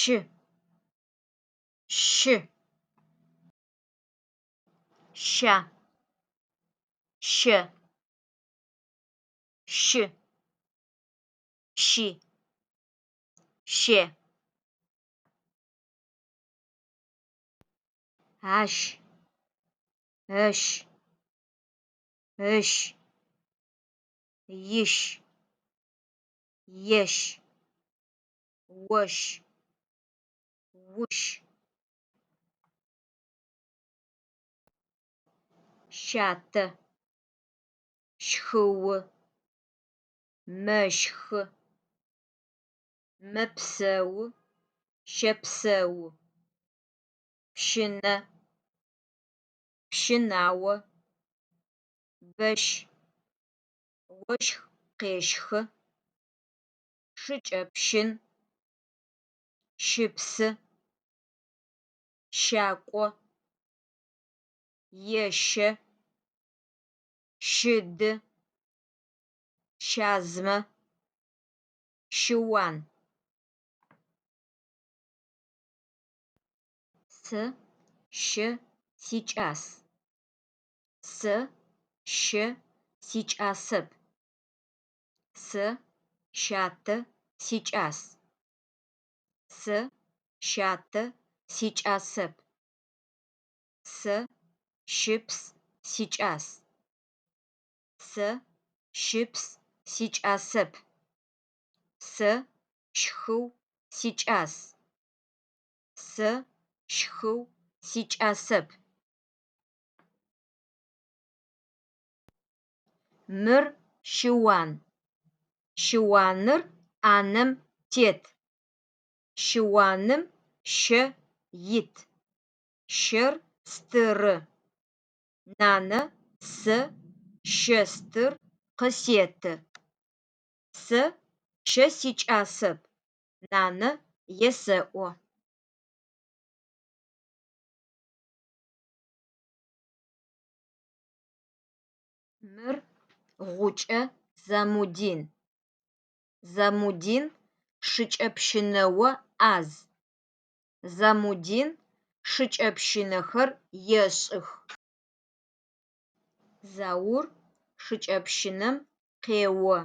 Щы. Щы. Ща. Щэ. Щы. Щи.Ще. Ащ. Ыщ. Ышщ. Ищ. Ещ. Ощ. Ущ. Щатэ. Щхыу. Мэщхы. Мэпсэу, щэпсэу. Пщынэ. Пщынао. Бэщ. Ощх къещхы. Шыкӏэпщын. Щыпсы. Щакӏо. Ещэ. Щыды. Щазымэ. Щыуан. Сэ щэ сикӏас. Сэ щэ сикӏасэп. Сэ щатэ сикӏас. Сэ щатэ сикӏасэп. Сэ щыпс сикӏас. Сэ щыпс сикӏасэп. Сэ щхыу сикӏас. Сэ щхыу сикӏасэп. Мыр щыуан. Щыуаныр ӏанэм тет. Щыуаным щэ ит. Щэр стыры. Нанэ сэ щэ стыр къысеты. Сэ щэ сикӏасэп, нанэ есэӏо. Мыр Гъукӏэ Замудин. Замудин шыкӏэпщынэо ӏаз. Замудин шыкӏэпщынэхэр ешӏых. Заур шыкӏэпщынэм къео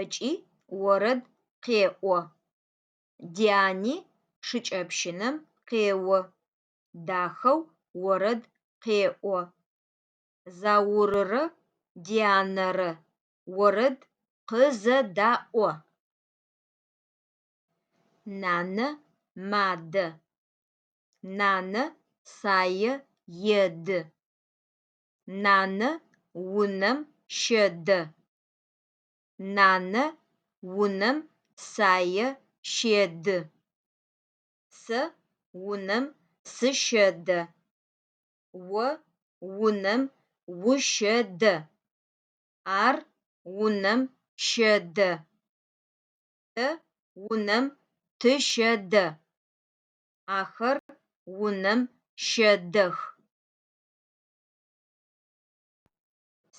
ыкӏи орэд къеӏо. Диани шыкӏэпщынэм къео, дахэу орэд къеӏо. Зауррэ Дианэрэ орэд къызэдаӏо. Нанэ мадэ. Нанэ сае еды. Нанэ унэм щэдэ. Нанэ унэм сае щеды. Сэ унэм сыщэдэ. О унэм ущэдэ. Ар унэм щэдэ. Тэ унэм тыщэдэ. Ахэр унэм щэдэх.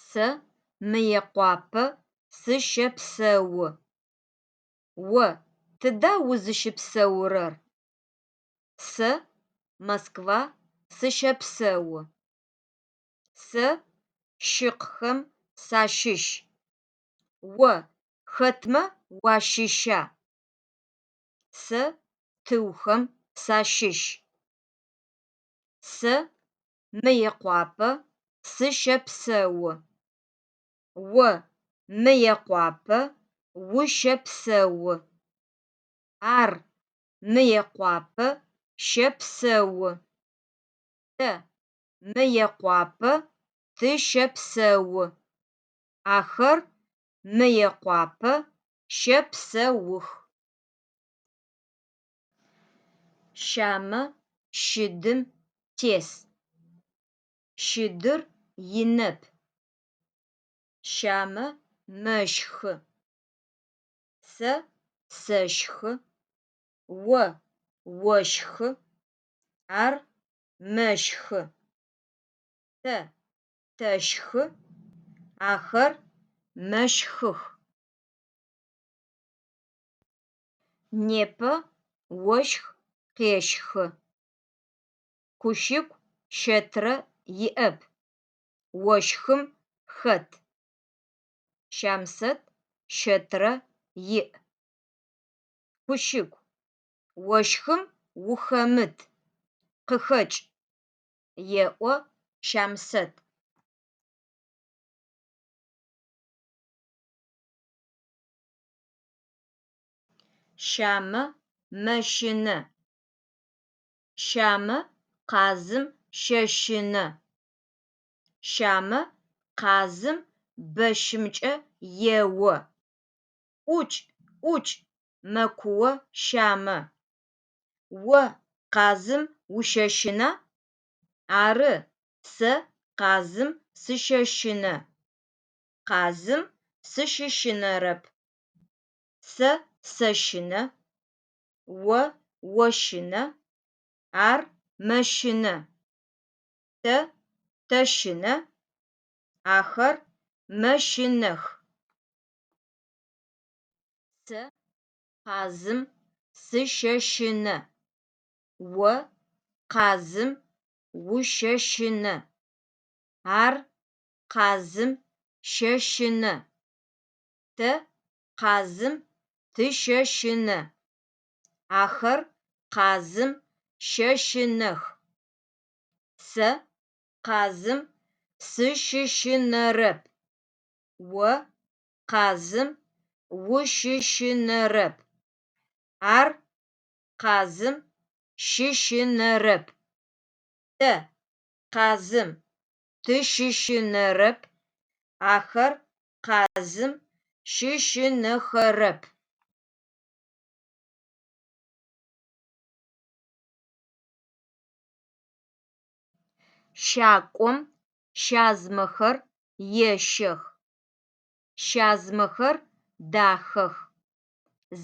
Сэ Мыекъуапэ сыщэпсэу. О тыда узыщыпсэурэр? Сэ Москва сыщэпсэу. Сэ Щыкъхэм сащыщ. О хэтмэ уащыща? Сэ Тыухэм сащыщ. Сэ Мыекъуапэ сыщэпсэу. О Мыекъуапэ ущэпсэу. Ар Мыекъуапэ щэпсэу. Тэ Мыекъуапэ тыщэпсэу. Ахэр Мыекъуапэ щэпсэух. Щамэ щыдым тес. Щыдыр инэп. Щамэ мэщхы. Сэ сэщхы. О ощхы. Ар мэщхы. Тэ тэщхы. Ахэр мэщхых. Непэ ощх Къещхы. Кущыку щэтырэ иӏэп, ощхым хэт. Щамсэт щэтырэ иӏ. Кущыку, ощхым ухэмыт, къыхэкӏ, еӏо Щамсэт. Щамэ мэщынэ. Щамэ къазым щэщынэ. Щамэ къазым бэщымкӏэ ео. ӏукӏ! ӏукӏ! Мэкуо Щамэ. О къазым ущэщына? Ары, сэ къазым сыщэщынэ. Къазым сыщыщынэрэп. Сэ сэщынэ. О ощынэ. Ар мэщынэ. Тэ тэщынэ. Ахэр мэщынэх. Сэ къазым сыщэщынэ. О къазым ущэщынэ. Ар къазым щэщынэ. Тэ къазым тыщэщынэ. Ахэр къазым щэщынэх. Сэ къазым сыщыщынэрэп. О къазым ущыщынэрэп. Ар къазым щыщынэрэп. Тэ къазым тыщыщынэрэп. Ахэр къазым щыщынэхэрэп. Щакӏом щазымэхэр ещэх. Щазымэхэр дахэх.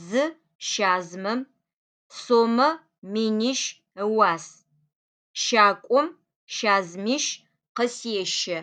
Зы щазымэм сомэ минищ ыуас. Щакӏом щазымищ къысещэ.